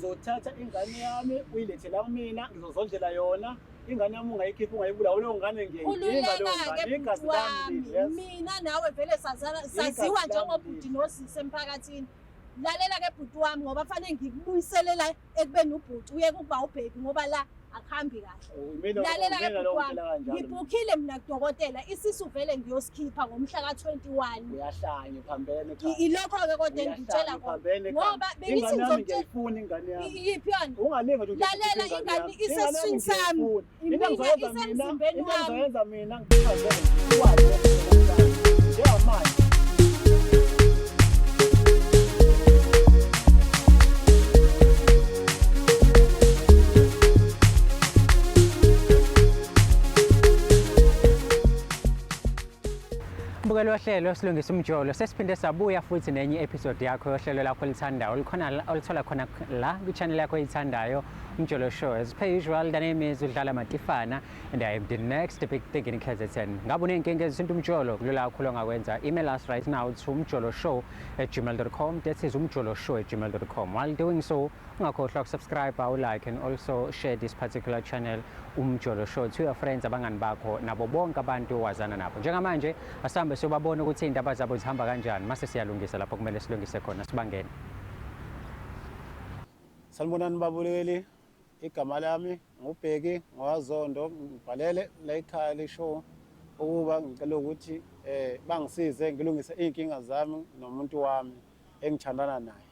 Uzothatha ingane yami uyilethe la kumina, ngizozondlela yona. Ingane yami ungayikhiphi, ungayibulawa leyo ngane, ngiyayidinga leyo Khululeka-ke ngane. Igazi bhuti lami wami. leli, yes. Mina nawe vele sazana, saziwa Igazi lami njengobhuti leli. nosisi emphakathini. Lalela-ke bhuti wami, ngoba fanele ngikubuyiselela ekubeni ubhuti, uyeke ukuba ubhebhi, ngoba la akuhambi kahle. Oh, mina Lalela-ke mina bhuti lowo wami, ngitshela kanjalo. ngibhukhile mina kudokotela, isisu vele ngiyosikhipha ngomhla ka-21. Uyahlanya, uphambene ekhanda. Ilokho-ke kodwa engikutshela Uyahlanya, kona. uphambene ekhanda. Ngoba bengithi Ingane yami ngizokutshela ngiyayifuna ingane yami. Iyiphi yona? Ungalinga nje ukuthi Lalela, ukhiphe ingane yami. isesiswini sami. Ngiyayifuna. Into Mina engizoyenza mina, isemzimbeni into wami. engizoyenza mina ngikuchazele nje, ukwazi lokho njengamanje. Mbukelo wohlelo Silungisa Umjolo, sesiphinde sabuya futhi nenye episode yakho yohlelo lakho olithandayo, olukhona oluthola khona la kwi-channel yakho oyithandayo, Umjolo Show. As per usual, the name is Udlala Matifana and I am the next big thing in KZN. Ngabe uney'nkinga ezithinta umjolo, kulula kakhulu ongakwenza. Email us right now to umjoloshow@gmail.com. That is umjoloshow@gmail.com. While doing so, ungakhohlwa ukusubscribe, ulike and also share this particular channel, Umjolo Show, to your friends, abangani bakho nabo bonke abantu owazana nabo. Njengamanje asihambe siyobabona ukuthi iy'ndaba zabo zihamba kanjani, mase siyalungisa lapho kumele silungise khona. Sibangene. Sanibonani babukeli, igama lami nguBheki ngwaZondo, ngibhalele la ekhaya le show ukuba ngicela ukuthi bangisize ngilungise iy'nkinga zami nomuntu wami engithandana naye.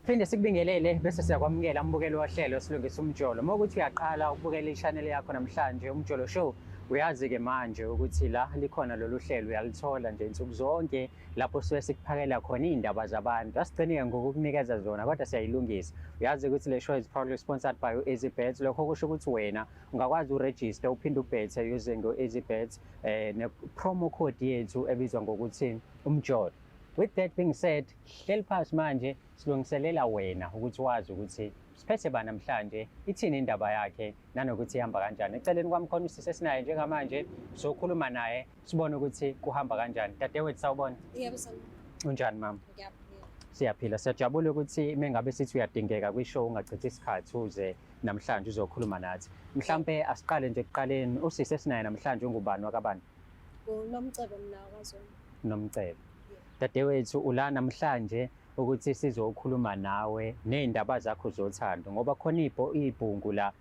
Phinde sikubingelele bese siyakwamukela mbukeli wohlelo Silungisa Umjolo. Uma ukuthi uyaqala ukubukela i-channel yakho namhlanje, Umjolo Show, uyazi-ke manje ukuthi la likhona lolu hlelo, uyalithola nje insuku zonke lapho suke sikuphakela khona iy'ndaba zabantu. Asigcini-ke ngokukunikeza zona, kodwa siyayilungisa. Uyazi ukuthi le show is proudly sponsored by u-EasyBet. Lokho kusho ukuthi wena ungakwazi uregister uphinde ubhethe using u-EasyBet ne-promo code yethu ebizwa ngokuthi Umjolo. With that being said, hleli phasi manje silungiselela wena ukuthi wazi ukuthi siphethe ba namhlanje, ithini indaba yakhe nanokuthi ihamba kanjani. Eceleni kwami khona usisi esinaye njengamanje, sokhuluma naye sibone ukuthi kuhamba kanjani. Dadewethu, sawubona. Yebo, sanibona. Unjani mama? Ngiyaphila. Siyaphila, siyajabula ukuthi mengabe sithi uyadingeka kwi-show ungachithi isikhathi uze namhlanje uzokhuluma nathi. Mhlampe asiqale nje ekuqaleni, usisi esinaye namhlanje ungubani wakabani? NguNomcebo mina wakwaZondo. Nomcebo. Dadewethu, ula namhlanje ukuthi sizokhuluma nawe ney'ndaba zakho zothando, ngoba khona ibhungu la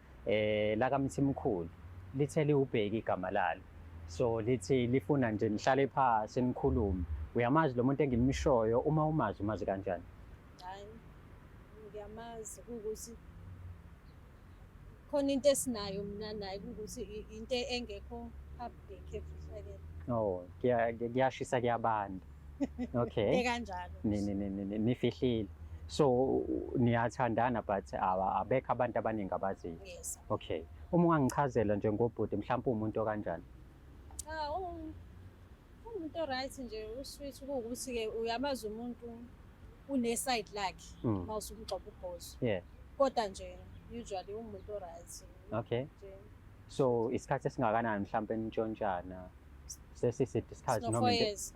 lakaMthimkhulu lithe liwubheki igama lalo, so lithi lifuna nje nihlale phasi nikhulume. Uyamazi lo muntu engimshoyo? Uma umazi, umazi kanjani? Hhayi, ngiyamazi, kuwukuthi khona into esinayo mina naye, kuwukuthi into engekho public, efihlakele. Oh, kuyashisa kuyabanda. Okay. Ekanjalo. Nifihlile. So niyathandana but abekho abantu abaningi abaziyo. Yes. Okay. Uma ungangichazela nje ngobhuti, mhlawumbe umuntu okanjani? Cha, umuntu oright nje, usweet, kuwukuthi-ke uyamazi umuntu une-side lakhe uma usumgxoba ubhozo. Kodwa nje usually umuntu oright. Okay. Nje. So isikhathi esingakanani mhlawumbe nitshontshana? Sesiside isikhathi Sino noma 4 into years.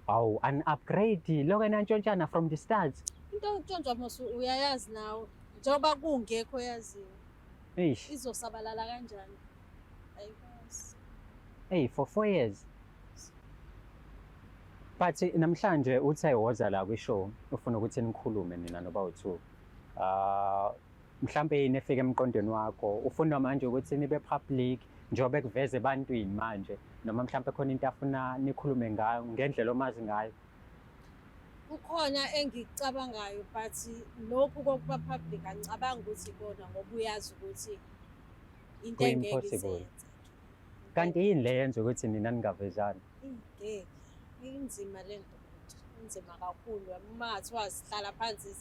Awu, an upgrade lokho nantshontshana from the start. Into yokutshontshwa mos uyayazi nawe, njengoba kungekho yaziyo. Eish. Izosabalala kanjani? Ayikwazi. Hey, for 4 years. But namhlanje uthe woza la kwi-show, ufuna ukuthi nikhulume nina noba u2. Mhlambe yini efika emqondweni wakho? Ufuna manje ukuthi nibe public njengoba ekuveze ebantwini manje, noma mhlambe khona into afuna nikhulume ngayo ngendlela omazi ngayo? Kukhona engikucabangayo, but lokhu kokuba public angicabangi ukuthi ikona, ngoba uyazi ukuthi into engeke Ku-impossible. izenze. Kanti yini le yenza ukuthi nina ningavezani? Ngeke, inzima le nto, inzima kakhulu. Uma ngathiwa sihlala phansi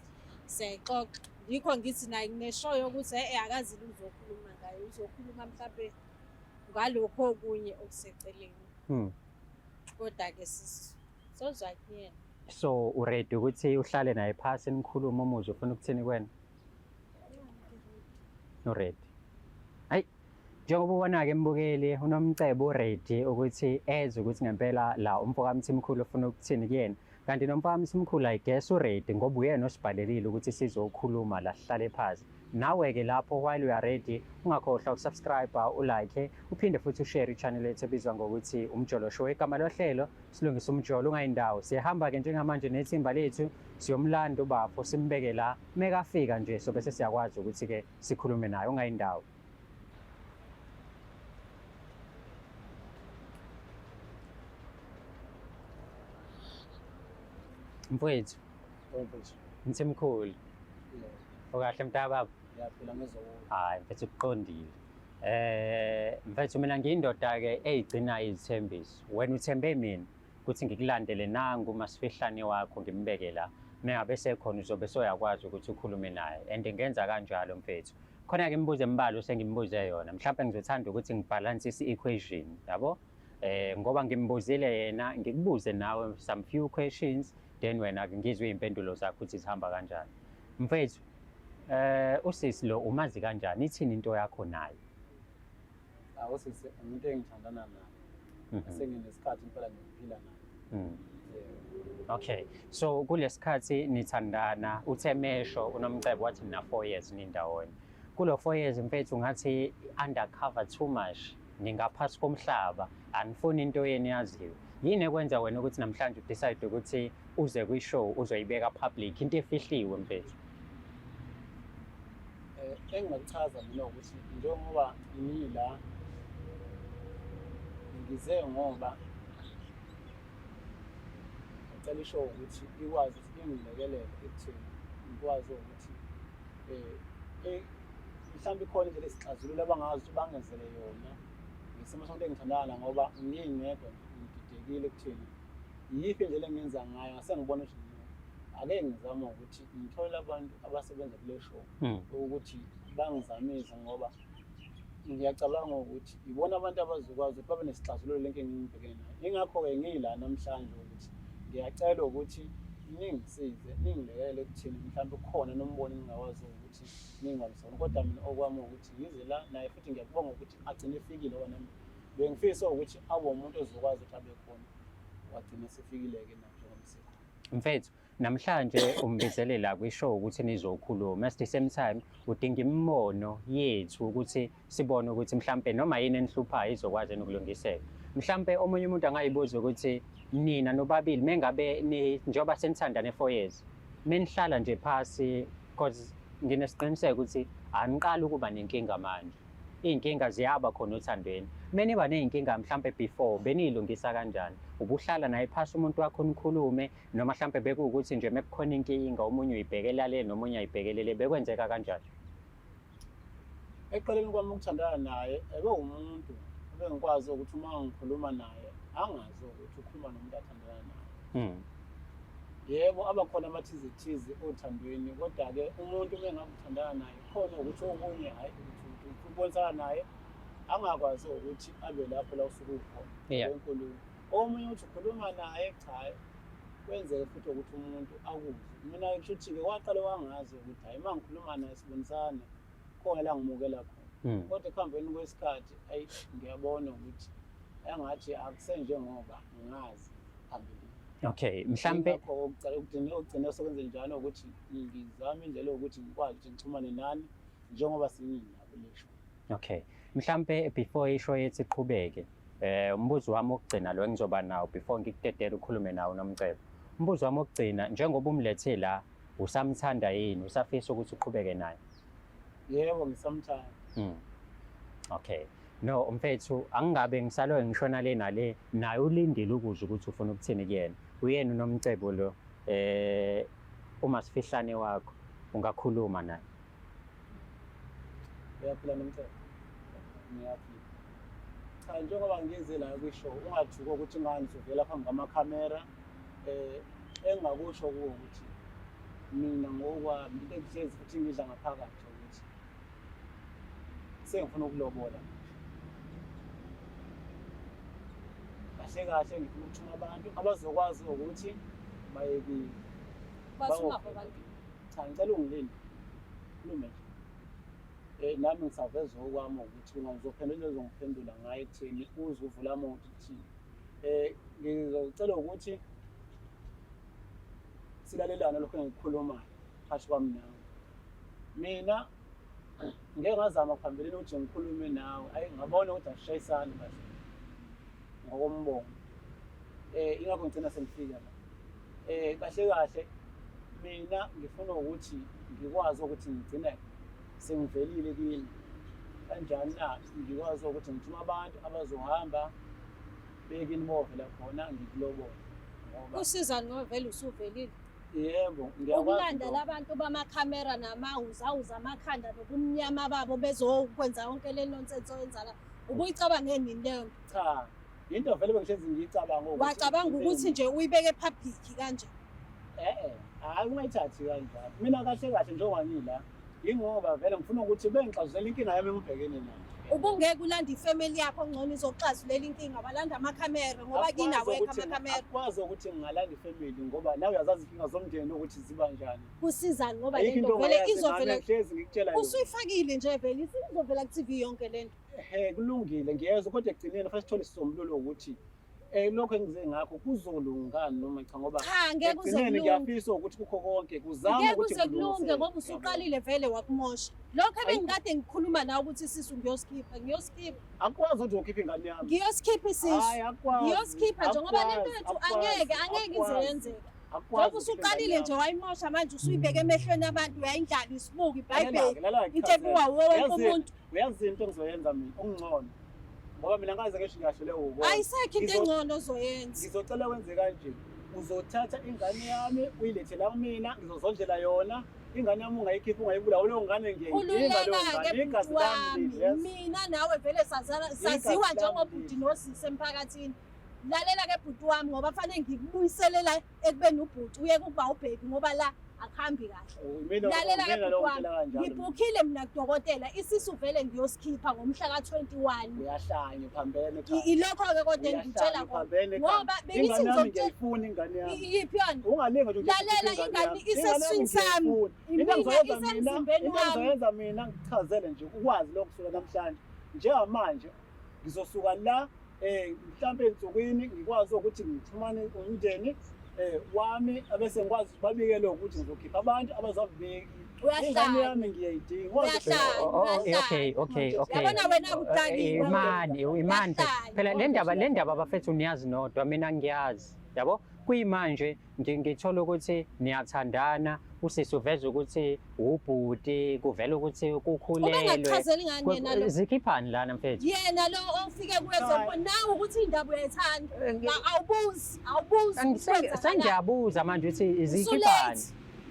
siyayixoxa, yikho ngithi naye ngineshow yokuthi akazi uzokhuluma ngayo, uzokhuluma mhlambe ngalokho okunye okuseceleni. Kodwa-ke sozwa kuyena. So uready ukuthi uhlale naye phasi nikhulume, umuzwe ufuna ukuthini kuwena? Uready. Hayi, njengoba ubona-ke mbukeli, uNomcebo uready ukuthi ezwe ukuthi ngempela la umfo kaMthimkhulu ufuna ukuthini kuyena. Kanti nomfana Mthimkhulu, I guess u-ready ngoba uyena osibhalelile ukuthi sizokhuluma la, sihlale phansi. Nawe-ke lapho while you are ready, ungakhohlwa uku-subscribe, u-like, uphinde futhi u-share i-channel yethu ebizwa ngokuthi Umjolo Show. Igama lohlelo Silungisa Umjolo, ungayindawo. Siyahamba-ke njengamanje nethimba lethu, siyomlanda ubafo simbeke la. Mekafika nje sobe sesiyakwazi ukuthi-ke sikhulume naye, ungayindawo. Mfowethu, Mfethu. Mthimkhulu, ukahle mntakababa? Ngiyaphila ngezokuthi. Hayi mfethu, kuqondile. Mfethu, mina ngiyindoda ke eyigcina izithembiso. Wena uthembe mina ukuthi ngikulandele nangu masifihlane wakho ngimbeke la. Mengabe sekhona uzobe soyakwazi ukuthi ukhulume naye, and ngenza kanjalo mfethu. Khona ke imibuzo embalwa sengimbuze yona. Mhlawumbe ngizothanda ukuthi ngi-balance i-equation, yabo? Ngoba ngimbuzile yena, ngikubuze nawe some few questions, then wena ke ngizwe izimpendulo zakho ukuthi zihamba kanjani. Mfethu, usisi lo umazi kanjani? Ithini into yakho naye? Usisi umuntu engithandana naye. Senginesikhathi impela ngiphila naye. Okay. So kulesikhathi nithandana, uthe mesho uNomcebo wathi na 4 years nindawonye. Kulo 4 years mfethu ngathi undercover too much, ningaphasi komhlaba, anifuni into yenu yaziwe. Yini ekwenza wena ukuthi namhlanje u-decide ukuthi uze kwi-show uzoyibeka public, into efihliwe mfethu? Engingakuchaza mina ukuthi njengoba ngila ngize ngoba ngicela i-show ukuthi ikwazi ukuthi ingilekelele ekutheni ngikwazi ukuthi mhlawumbe ikhona indlela esixazulula abangazi ukuthi bangenzele yona ngesimo somuntu engithandana, ngoba ngingedwa ngididekile ekutheni yiphi indlela engingenza ngayo. Ngase ngibona ukuthi ake ngizame ukuthi ngithole abantu abasebenza kule show ukuthi bangizamise, ngoba ngiyacabanga ukuthi ibona abantu abazokwazi ukuthi babe nesixazululo lenkinga engibhekene nayo. Ingakho-ke ngila namhlanje ukuthi ngiyacela ukuthi ningisize, ningilekelele ekutheni mhlawumbe kukhona nombono engingakwazi ukuthi ningibambisane. Kodwa mina okwami ukuthi ngize la naye, futhi ngiyakubonga ukuthi agcine efikile, ngoba nami bengifisa ukuthi abe umuntu ozokwazi ukuthi abe khona, wagcina esefikile-ke na njengoba esekhona. Mfethu, namhlanje umbizele la kwi-show ukuthi nizokhuluma. At the same time udinga imibono yethu ukuthi sibone ukuthi mhlampe noma yini enihluphayo izokwazi ukulungiseka. Mhlampe omunye umuntu angayibuza ukuthi nina nobabili mengabe ni njengoba senithandane 4 years, menihlala nje phasi, because nginesiqiniseko ukuthi aniqali ukuba nenkinga manje. Iy'nkinga ziyaba khona othandweni. Meniba ney'nkinga mhlampe before beniyilungisa kanjani? Ubuhlala naye phasi umuntu wakho nikhulume, noma mhlampe bekuwukuthi nje mekukhona inkinga omunye uyibhekela le nomunye ayibhekelele, bekwenzeka kanjani? Ekuqaleni kwami ukuthandana naye ebewumuntu ebengikwazi ukuthi uma ngikhuluma naye angazi ukuthi ukhuluma nomuntu athandana naye. Yebo, abakhona amathizethize othandweni, kodwa-ke umuntu uma engabe uthandana naye khona ukuthi okunye hhayi ukuthi ubonisana naye angakwazi ukuthi abe lapho la usuke ukhona enkulumo. Omunye uthi ukhuluma naye, cha, kwenzeke futhi ukuthi umuntu akuzwe. Mina kusho ukuthi-ke waqale wangazi ukuthi hhayi uma ngikhuluma naye sibonisana khona la ngimukela khona. Kodwa ekuhambeni kwesikhathi ayi ngiyabona ukuthi engathi akusenjengoba ngazi phambilini. Okay, mhlambe ugcina sekwenze njalo ukuthi ngizame indlela yokuthi ngikwazi ukuthi ngixhumane nani njengoba sinina kule show. Okay, mhlambe before i-show yethu iqhubeke, umbuzo wami wokugcina lo engizoba nawo before ngikudedele ukhulume nawo Nomcebo. Umbuzo wami wokugcina, njengoba umlethe la, usamthanda yini? Usafisa ukuthi uqhubeke naye? Yebo, ngisamthanda. Okay. No, mfethu, angingabe ngisaloke ngishona le nale, naye ulindile ukuzwa ukuthi ufuna ukuthini kuyena. Uyena uNomcebo lo, uma sifihlane wakho ungakhuluma naye. Uyaphila Nomcebo? Ngiyaphila. Cha, njengoba ngize la kwi-show, ungathuki ukuthi ngani ngizovela phambi kwamakhamera. Engingakusho kuwo ukuthi mina ngokwami into ekuhlezi futhi ngidla ngaphakathi ukuthi sengifuna ukulobola. Kahle kahle ngifuna ukuthuma abantu abazokwazi ukuthi baye kimi. Bathuma abantu. Cha, ngicela ungilinde. Khulume nje. Nami ngisaveza okwami ukuthi ngizophendula ezongiphendula ngayo ekutheni uze uvule amehlo ukuthi ngizocela ukuthi Silalelana lokho engikukhulumayo phakathi kwami nawe. Mina ngeke ngazama phambilini ukuthi ngikhulume nawe, ayi ngabona ukuthi asishayisani kahle ngokombongo. Ingakho ngigcina sengifika la. Kahle kahle mina ngifuna ukuthi ngikwazi ukuthi ngigcine sengivelile kini. Kanjani na? Ngikwazi ukuthi ngithume abantu abazohamba beye kini bovela khona ngikulobole. Ngoba Kusizani ngoba vele usuvelile? Yebo, ngiyakwazi Ukulanda lokho. labantu bamakhamera namawuzawuza amakhanda nobumnyama babo bezokwenza yonke le nonsense oyenza la. Ubuyicabange nini leyo nto? Cha, into vele bengihlezi ngiyicabanga ukuthi Wacabanga ukuthi nje uyibeke public kanje? Eh, hayi ungayithathi kanjalo. Mina kahle kahle njengoba ngila, yingoba vele ngifuna ukuthi bengixazulele inkinga yami engibhekene nayo. Ubungeke ulande ifamily yakho ngcono izoxazulela inkinga, balanda amakhamera ngoba kini awekho amakhamera. Akwazi ukuthi ngingalanda ifamily ngoba nawe uyazazi inkinga zomndeni ukuthi ziba njani. Kusizani ngoba Ayikho lento into vele ongayazi ngami, izovela ngihlezi ngikutshela yona. Usuyifakile nje vele izovela ku TV yonke lento. Ehhe, kulungile ngiyezwa kodwa ekugcineni fanele sithole isisombululo ukuthi lokho engize ngakho kuzolunga noma cha ngoba Cha, ngeke kuze ekugcineni kulunge. ngiyafisa ukuthi kukho konke kuzame Ngeke ukuthi kuze kulunge kulungiseke. ngoba usuqalile vele wakumosha. Lokho Ayikho. ebengikade ngikhuluma nawe ukuthi isisu ngiyosikhipha, ngiyosikhipha. Akwazi ukuthi ukhiphe ingane yami. Ngiyosikhipha isisu. Hayi, akwazi. Ngiyosikhipha nje ngoba lento Akwazi, yethu akwazi, angeke, angeke ize akwazi. yenzeke. Akwazi Njengoba ukuphila usuqalile ngane nje yami. wayimosha manje usuyibeke emehlweni abantu uyayindlala isibuko Lalela-ke, iBhayibheli. lalela-ke, Into ebukwa ngichazele. wuwo wonke umuntu. Uyazi into engizoyenza mina okungcono. Ngoba mina ngaze ngisho ngiyahluleka ukubona. Ayisekho into engcono ozoyenza. Ngizocela wenze kanje. Uzothatha ingane yami uyilethe la kumina, ngizozondlela yona. Ingane yami ungayikhipha ungayibulawa leyo ngane ngiyayidinga leyo Khululeka-ke ngane. Igazi bhuti lami wami. leli, yes. Mina nawe vele saziwa Igazi lami njengobhuti leli. nosisi emphakathini. Lalela-ke bhuti wami ngoba fanele ngikubuyiselela ekubeni ubhuti uyeke ukuba ubhebi ngoba la akuhambi kahle. Oh, mina Lalela-ke mina bhuti lowo wami, ngitshela kanjalo. ngibhukhile mina kudokotela isisu vele ngiyosikhipha ngomhla ka-21. Uyahlanya uphambene ekhanda. Ilokho-ke kodwa Uyahlanya, engikutshela kona. uphambene ekhanda. Ngoba bengithi Ingane yami ngizokutshela ngiyayifuna ingane yami. Iyiphi yona? Ungalinga nje ukuthi Lalela, ukhiphe ingane yami. Ingane yami isesiswini sami. ngiyayifuna. Into Mina engizoyenza mina, isemzimbeni into wami. engizoyenza mina ngikuchazele nje ukwazi lokho kusukela namhlanje. Njengamanje ngizosuka la mhlambe ensukwini ngikwazi ukuthi ngixhumane umndeni wami abese ngikwazi ukuthi babikele ukuthi ngizokhipha abantu abazovika. Uyahlanya. Ingane yami ngiyayidinga. Uyahlanya. Oh, oh, okay, okay, okay. Yabona wena udakiwe. Imani, imani. Uyahlanya. Phela le ndaba bafethu niyazi nodwa, mina ngiyazi. Yabo? Kuyimanje ngithola ukuthi niyathandana, usisi uveza ukuthi ubhuti, kuvela ukuthi kukhulelwe. Ubengachazeli ngani yena lo? Zikhiphani lana mfethu? Yena lo ofike kuye zobona nawe ukuthi indaba uyayithanda. Awubuzi, awubuzi. Sengiyabuza manje ukuthi zikhiphani?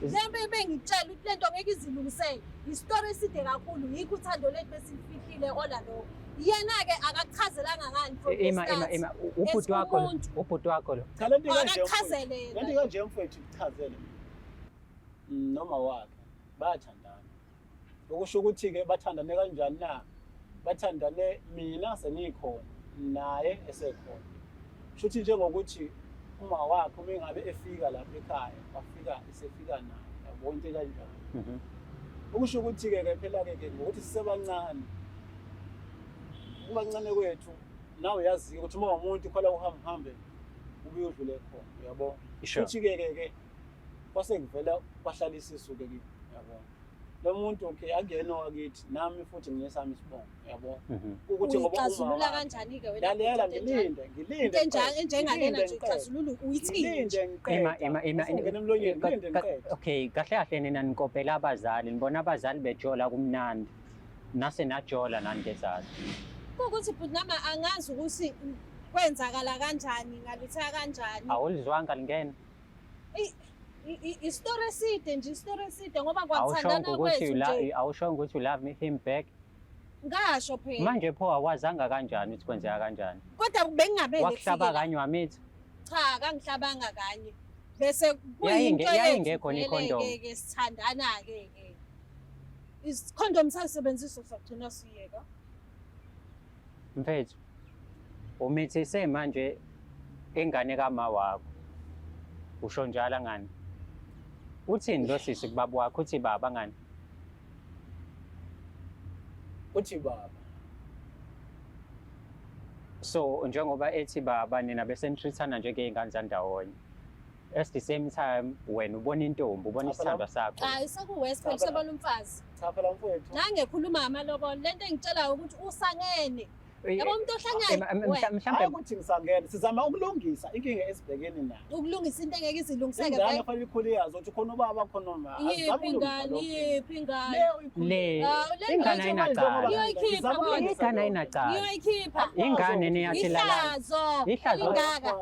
Lembe bengitshela ukuthi lento ngeke izilungisele. Isitori eside kakhulu yikho uthando lethu besifihlile ola lokho. Yena-ke akakuchazelanga ngani from the Ima, ima, start. ima. Ubhuti wakho lo, Umuntu. ubhuti wakho lo. Cha, lento ikanje mfowethu. Akakuchazele yena. Lento ikanje mfowethu, kuchazele. Noma wakhe bayathandana. Okusho ukuthi-ke bathandane kanjani na? Bathandane mina sengikhona naye esekhona. Kusho ukuthi njengokuthi uma wakhe uma engabe efika lapha ekhaya, wafika esefika naye, yabo into kanjalo. Okusho ukuthi-ke ke phela-ke ke ngokuthi sisebancane. Ukubancane kwethu nawe uyazi ukuthi uma umuntu khona uhamba uhambe ubuye udlule khona, uyabo. Futhi-ke ke ke kwase kuvela kwahlala isisu-ke kimi, uyabo. Lo muntu okay akuyena owakithi, nami futhi nginesami isibongo, uyabo. Ukuthi ngoba uma Uyixazulula wakhe. kanjani-ke wena Lalela, into enjalo? ngilinde, ngilinde Into ngiqede, enjengalena ngilinde nje ngiqede. uyixazulula uyithini Ngilinde nje? ngiqede. Ima, ima, ima. Usungena emlonyeni, ngilinde ngiqede. Okay, kahle kahle nina nikopela abazali, nibona abazali bejola kumnandi. Nase najola nani ngezali. Kuwukuthi bhuti nami angazi ukuthi kwenzakala kanjani, ngalutha kanjani. Awulizwanga lingena. Isitori eside nje, isitori eside ngoba kwathandana Awushongo ukuthi kwethu nje. awushongo ukuthi you love him back. Ngasho phela. Manje pho awazanga kanjani ukuthi kwenzeka kanjani? Kodwa bengingamele Wakuhlaba kufike la. kanye wamithi? Cha, kangihlabanga kanye. Bese kuyinto yethu Yayingekho vele ne-condom. ke ke sithandana-ke ke. Isikhondom sasebenziswa sagcina siyeka. Mfethu, umithise manje ingane kama wakho. Usho njalo ngani? Uthini lo sisi kubaba wakho? Uthi baba ngani? Uthi baba. So njengoba ethi baba nina bese nitreat-ana njengey'ngane zandawonye. At the same time wena ubona intombi, ubona isithandwa sakho. Hayi, sekuwest phela, usebona umfazi. Cha phela mfowethu. Nangekhuluma ngamalobolo, lento engitshelayo ukuthi usangene. Yabo umuntu ohlanyayo. Mhlawumbe ukuthi ngisangene, sizama ukulungisa inkinga esibhekene nayo. Ukulungisa into engeke izilungiseke vele. Ingane kufanele ikhule yazi ukuthi khona ubaba khona umama. Yiphi ingane, yiphi ingane? Le ingane ayinacala. Ingane ayinacala. Ngiyoyikhipha. Ingane niyathi lala. Ihlazo. Ingaka.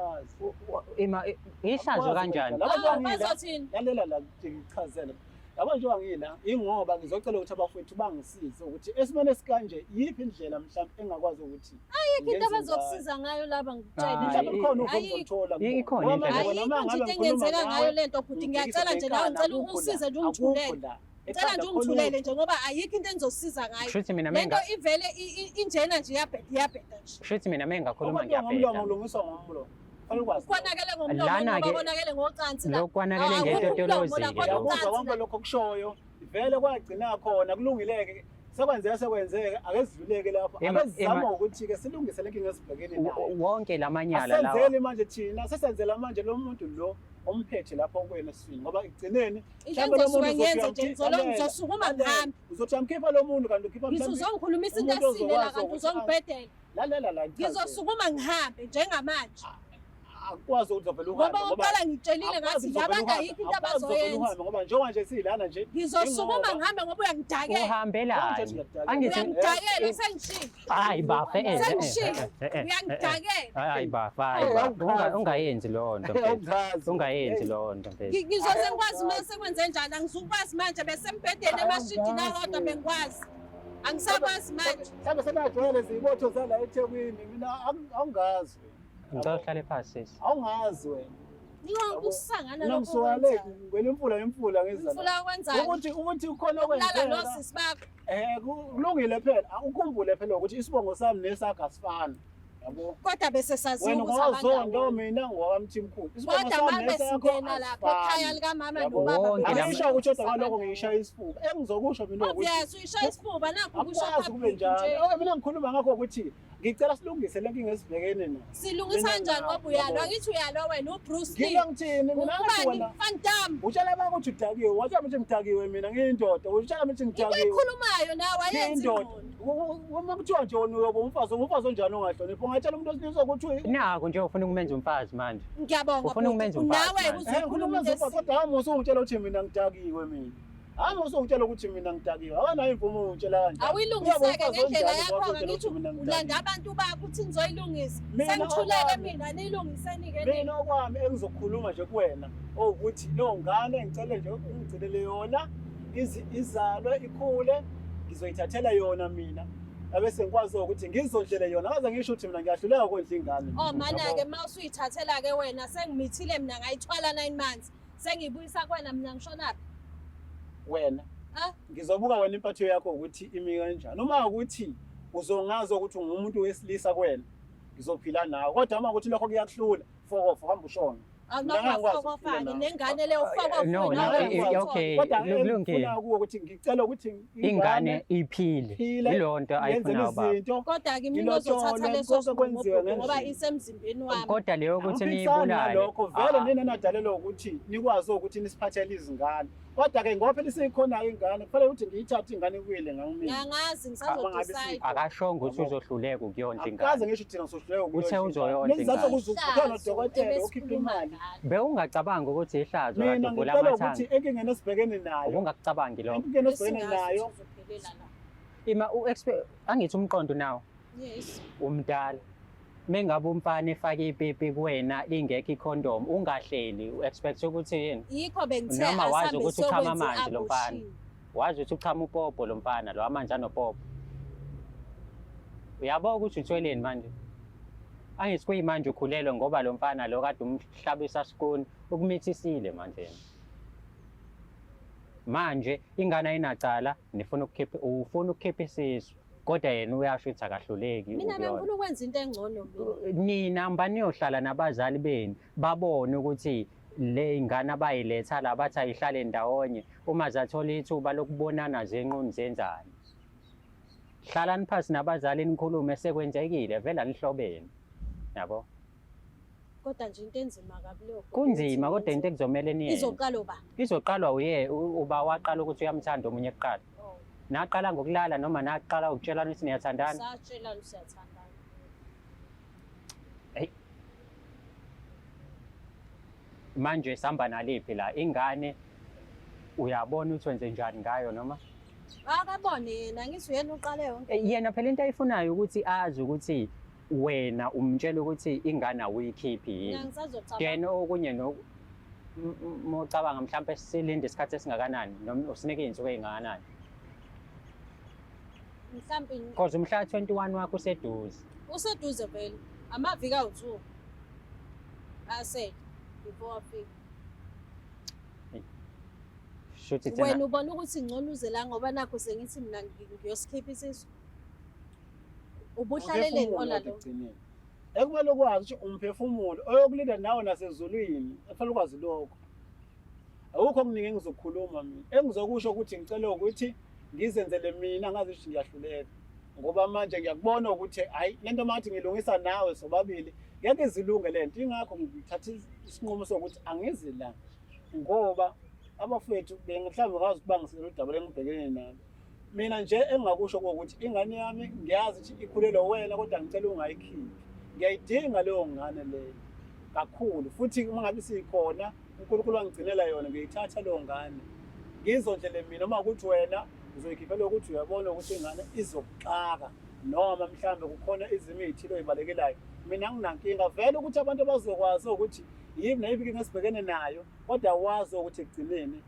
Ima ihlazo kanjani? Bazothini? Lalela la ngichazele. Yabo njengoba ngila ingoba ngizocela ukuthi abafowethu bangisize ukuthi esimene esikanje yiphi indlela mhlawumbe engakwazi ukuthi ayikho into abazokusiza ngayo laba, ngikutshele. Mhlawumbe khona uzothola. Ikhona indlela. Ayikho into engenzeka ngayo lento bhuti, ngiyacela nje nawe, ngicela usize nje ungithulele. Ngicela nje ungithulele nje ngoba ayikho into engizosiza ngayo. Lento ivele injena nje iyabheda, iyabheda nje. Kushuthi mina mengakhuluma ngiyabheda. Ngomlomo ulungiswa ngomlomo. Konakele ngomlomo, konakele ngocansi la. Lokwanakele ngetotolozi. Ngiyakuzwa konke lokho kushoyo. Vele kwagcina khona kulungileke. Sekwenzeka sekwenzeka, ake sidluleke lapho. Ake sizame ukuthi ke silungise le nkinga esibhekene nayo. Wonke lamanyala lawa. Asenzeli manje thina, sesenzela manje lo muntu lo omphethe lapho kuwena esiswini ngoba ekugcineni mhlawumbe lo muntu ngiyenze nje ngizosukuma ngihambe. Uzothi amkhipha lo muntu kanti ukhipha mhlawumbe. Ngizongikhulumisa into esile la kanti uzongibhedela. Lalela la. Ngizosukuma ngihambe njengamanje. Akwazi ukuthi uzovela uhambe ngoba uqala ngitshelile ngathi labantu ayikho into abazoyenza ngoba njengoba nje silana nje ngizosukuma ngihambe ngoba uyangidakela. Uhambelani? Angithi uyangidakela, sengishilo. Hayi bafa, sengishilo. Uyangidakela. Hayi bafa, hayi bafa. Ungayenzi leyo nto mfethu. Ungayenzi leyo nto mfethu. Ngizoze ngikwazi uma sekwenze njani, angizukwazi manje besembhedeni emashidini awodwa bengikwazi. Angisakwazi manje. Mhlawumbe sebajwayele izibotho zala eThekwini, mina awungazi. Ngicela uhlale phansi sisi. Awungazi wena. Ngiyokusangana lokho. Ngisuka ngwena imfula imfula ngizana. Imfula kwenzani? Ukuthi ukhona okwenzeka. Lala nosisi bakho. Kulungile phela, ukhumbule phela ukuthi isibongo sami nesakho asifani. Yabo. Kodwa bese saziwa ukuthi abantu. Wena ngowazondo mina ngowamthimkhulu. Isibongo sami nesakho singena lapha ekhaya likamama nobaba. Angisho ukuthi kodwa ngalokho ngiyishaya isifuba. Engizokusho mina ukuthi obvious uyishaya isifuba nakho kusho kube njalo. Mina ngikhuluma ngakho ukuthi ngicela silungise le nkinga esibhekene nayo. Silungisa kanjani ngoba uyalwa? Ngithi uyalwa wena uBruce Lee. Ngilwa ngithini mina? Ngathi wena Van Damme. Utshela abantu ukuthi udakiwe. Watshela ukuthi ngidakiwe mina ngiyindoda. Utshela ukuthi ngidakiwe. Into ekhulumayo nawe ayenzi indoda. Uma kuthiwa nje wena uyoba umfazi, umfazi onjani ongahloniphi? Ungatshela umuntu osilisa ukuthi naku nje ufuna ukumenza umfazi manje. Ngiyabonga. Ufuna ukumenza umfazi. Nawe uzokhuluma into. Kodwa hayi usungitshela ukuthi mina ngidakiwe mina. Hayi usungitshela ukuthi mina ngidakiwe. Akanayo imvumo ungitshela kanjani. Awuyilungiseke ngendlela yakho ngithi ulanda abantu bakho uthi nizoyilungisa. Sengithuleke mina niyilungiseni ke nina. Mina okwami engizokhuluma nje kuwena ukuthi lo ngane ngicela nje ungigcinele yona izalwe ikhule ngizoyithathela yona mina. Abese ngikwazi ukuthi ngizondlele yona. Akaze ngisho ukuthi mina ngiyahluleka ukondla ingane. Oh mana ke mawusuyithathela ke wena sengimithile mina ngayithwala 9 months. Sengibuyisa kuwena mina ngishonaphi? Wena. Ngizobuka wena impatho yakho ukuthi imi kanjani. Uma ukuthi uzongazi ukuthi ungumuntu wesilisa kuwena, ngizophila nawe. Kodwa uma ukuthi lokho kuyakuhlula, fokofu hamba ushone. Awunofakofake nengane leyo fokofu. No, okay. Kodwa ngifuna kuwe ukuthi ngicela ukuthi ingane iphile. Ilonto ayifunayo baba. Kodwa ke mina ngizothatha leso sinqumo ngoba isemzimbeni wami. Kodwa leyo ukuthi niyibulale. Lokho vele nina nadalelwa ukuthi nikwazi ukuthi nisiphathele izingane. Kodwa ke ngoba phela isikhona ingane kufanele ukuthi ngiyithathe ingane ibuyele ngangimina. Ngiyangazi ngisazodecide. Akashongo ukuthi uzohluleka ukuyondla ingane. Akaze ngisho ukuthi ngizohluleka ukuyondla. Uthe uzoyondla ingane. Nesizathu sokuthi nodokotela okhipha imali. Bewungacabanga ukuthi ihlazo kade uvula amathanga. Mina ukuthi enkingeni esibhekene nayo. Ungakucabangi lokho. Enkingeni esibhekene nayo. Ima angithi umqondo nawo. Yes. Umdala. Mengabe umfana efake ipipi kuwena lingekho icondom ungahleli u-expect ukuthi yini? Yikho bengithe noma wazi ukuthi uchama amanzi lo mfana. Wazi ukuthi uchama upopo lo mfana lo amanzi anopopo. Uyabo ukuthi uthweleni manje? Angithi kuyimanje ukhulelwe ngoba lo mfana lo kade umhlabisa sikuni ukumithisile manje. Manje ingane ayinacala nifuna ukukhipha ufuna ukukhipha isisu. Kodwa yena uyasho ukuthi akahluleki. Mina bengifuna ukwenza into engcono mina. Nina mba niyohlala nabazali benu babone ukuthi le ingane abayiletha la bathi ayihlale ndawonye uma zathola ithuba lokubonana zenquni zenzani. Hlalani phansi nabazali nikhulume sekwenzekile vele anihlobene. Yabo? Kodwa nje into enzima kabi leyo. Kunzima kodwa into ekuzomele niyenze. Izoqala uba. Izoqalwa uye uba waqala ukuthi uyamthanda omunye kuqala. Oh. Naqala ngokulala noma naqala ukutshelana ukuthi niyathandana. Satshelana siyathandana. Hey. Manje sihamba naliphi la ingane uyabona ukuthi wenze njani ngayo noma? Akabone yena ngithi uyena uqale yonke. Yena phela into ayifunayo ukuthi azi ukuthi wena umtshela ukuthi ingane awuyikhiphi yini. Ngisazocabanga. Yena okunye no mocabanga mhlawumbe silinde isikhathi esingakanani noma usinike izinsuku ezingakanani. Mhlawumbe Because umhla 21 wakho useduze. Useduze vele. Amaviki awu2. Asele before afike. Shuthi thina Wena ubona ukuthi ngcono uze la ngoba nakho sengithi mina ngiyosikhipha isisu. Ubuhlaleleni Umphefumulo ola kodwa lo. ekugcineni. Ekumele ukwazi ukuthi umphefumulo oyokulinda nawe nasezulwini, ekufanele ukwazi lokho. Akukho okuningi engizokukhuluma mina. Engizokusho ukuthi ngicela ukuthi ngizenzele mina ngazi ukuthi ngiyahluleka. Ngoba manje ngiyakubona ukuthi hayi lento mathi ngilungisa nawe sobabili ngeke izilunge lento. Ingakho ngithatha isinqumo sokuthi angizi la. Ngoba abafethu mhlawumbe ngazi ukuthi bangisele udaba lengibhekene nalo. Mina nje engingakusho ukuthi ingane yami ngiyazi ukuthi ikhulelwe wena kodwa ngicela ungayikhiphi. Ngiyayidinga leyo ngane leyo kakhulu futhi uma ngabe sikhona uNkulunkulu wangigcinela yona ngiyithatha leyo ngane. Ngizondlele mina uma ukuthi wena uzoyikhiphela ukuthi uyabona ukuthi ingane izokuxaka noma mhlambe kukhona izimo ezithile oyibalekelayo. Mina nginankinga vele ukuthi abantu bazokwazi ukuthi yimi nayiphi inkinga esibhekene nayo kodwa wazi ukuthi ekugcineni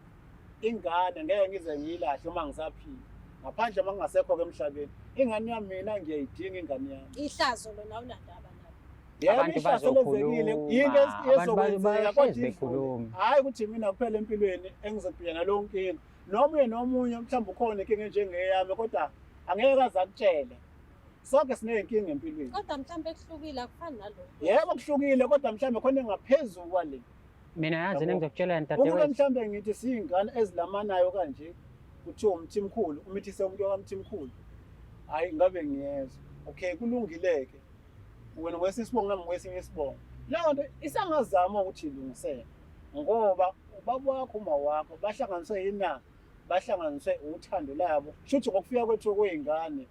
ingane ngeke ngize ngiyilahle uma ngisaphila ngaphandle uma ngingasekho-ke emhlabeni. Ingane yami mina ngiyayidinga ingane yami. Ihlazo lona awunandaba nalo. Yebo, Abantu ihlazo lenzekile, yinto bazokhuluma, abantu ezokwenzeka bahlezi kodwa idlule. bekhuluma. Hhayi ukuthi mina kuphela empilweni engizobhekana naleyo nkinga. Nomunye nomunye mhlawumbe ukhona inkinga enjengeyami kodwa angeke aze akutshele. Sonke siney'nkinga empilweni. Kodwa mhlawumbe kuhlukile akufani nalokho. Yebo kuhlukile kodwa mhlawumbe khona engaphezulu kwale. Mina yazi Yabo. engizokutshela Ukube dadewethu. mhlawumbe ngithi siyingane ezilamanayo kanje kuthiwa umthimkhulu umithise umuntu wakamthimkhulu. Hhayi ngabe ngiyezwa. Okay kulungile-ke. Wena ngwesinye isibongo nami ngwesinye isibongo. Leyo nto isangazama ukuthi ilungiseke ngoba ubaba wakho uma wakho bahlanganiswe yina bahlanganiswe uthando labo. Shuthi ngokufika kwethu kwey'ngane,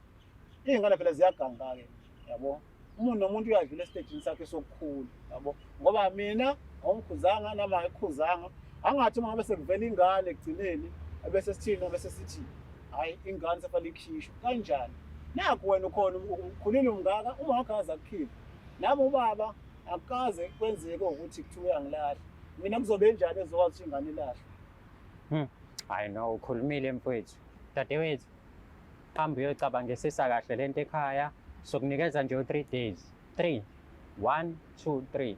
iy'ngane phela ziyaganga-ke yabo. Umuntu nomuntu uyadlula esitejini sakhe sokukhula yabo. Ngoba mina awungikhuzanga nami angikukhuzanga. Angathi uma ngabe sekuvela ingane ekugcineni ebese sithini ebese sithi hhayi ingane sefanele ikhishwe. Kanjani? Nakhu wena ukhona ukhulile umngaka uma wakho akaze akukhiphe. Nami ubaba akukaze kwenzeke ukuthi kuthiwa uyangilahla. Mina kuzobe njani ezokwazi ukuthi ingane ilahlwe? Hayi no ukhulumile mfowethu. Dadewethu hamba uyocabangisisa kahle lento ekhaya. Sokunikeza nje u3 days. 3 1 2 3.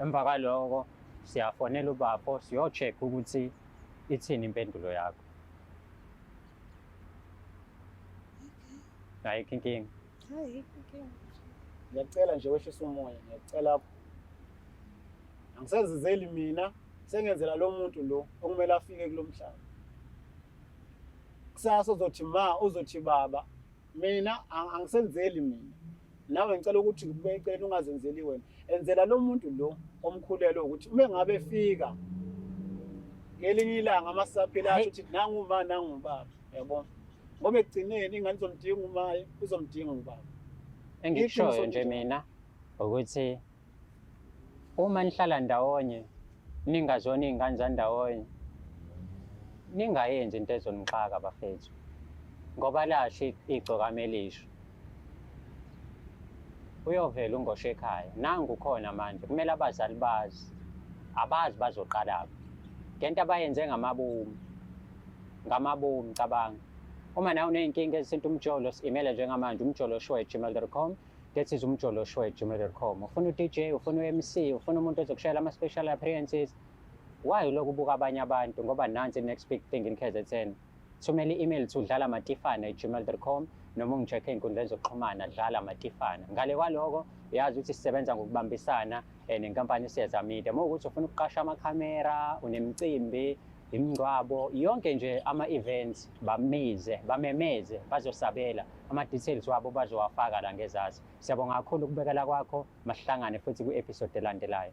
Emva kwaloko siyafonela ubafo siyo-check ukuthi ithini impendulo yakho. Ayikho inkinga. Hayi inkinga. Ngiyacela nje wehlise umoya, ngiyacela. Angisazizeli mina, sengenzela lo muntu lo okumele afike kulo mhlaba. Kusasa uzothi ma, uzothi baba, mina angisenzeli mina. Nawe ngicela ukuthi ngikubeke eceleni ungazenzeli wena. Enzela lo muntu lo omkhulelwe ukuthi uma ngabe efika ngelinye ilanga masaphila asho ukuthi nangu uma nangu ubaba, yabona. Ngoba ekugcineni ingane izomdinga umaye, izomdinga ubaba. Engikushoyo nje mina ukuthi uma nihlala ndawonye ningazona iy'ngane zandawonye ningayenzi into ezonixaka bafethu ngoba lasho igcokama elisho uyovela ungosho ekhaya nangu khona manje kumele abazali bazi abazi bazoqalaphi ngento abayenze ngamabomu ngamabomu cabanga. Uma nawe uney'nkinga ezithinta umjolo si-email njengamanje umjoloshow@gmail.com. That is umjoloshow@gmail.com. Ufuna u-DJ, ufuna u-MC, ufuna umuntu ozokushayela ama-special appearances. Why ulokhu ubuka abanye abantu ngoba nansi next big thing in KZN. Thumela i-email to dlalamatifana@gmail.com noma ungi-check-e ey'nkundleni zokuxhumana Dlala Matifana. Ngale kwaloko uyazi ukuthi sisebenza ngokubambisana nenkampani Siyeza Media. Uma ukuthi ufuna ukuqasha amakhamera, unemicimbi, imingcwabo, yonke nje ama-events bamize, bamemeze, bazosabela. Ama-details wabo bazowafaka la ngezansi. Siyabonga kakhulu ukubekela kwakho, masihlangane futhi kwi-episode elandelayo.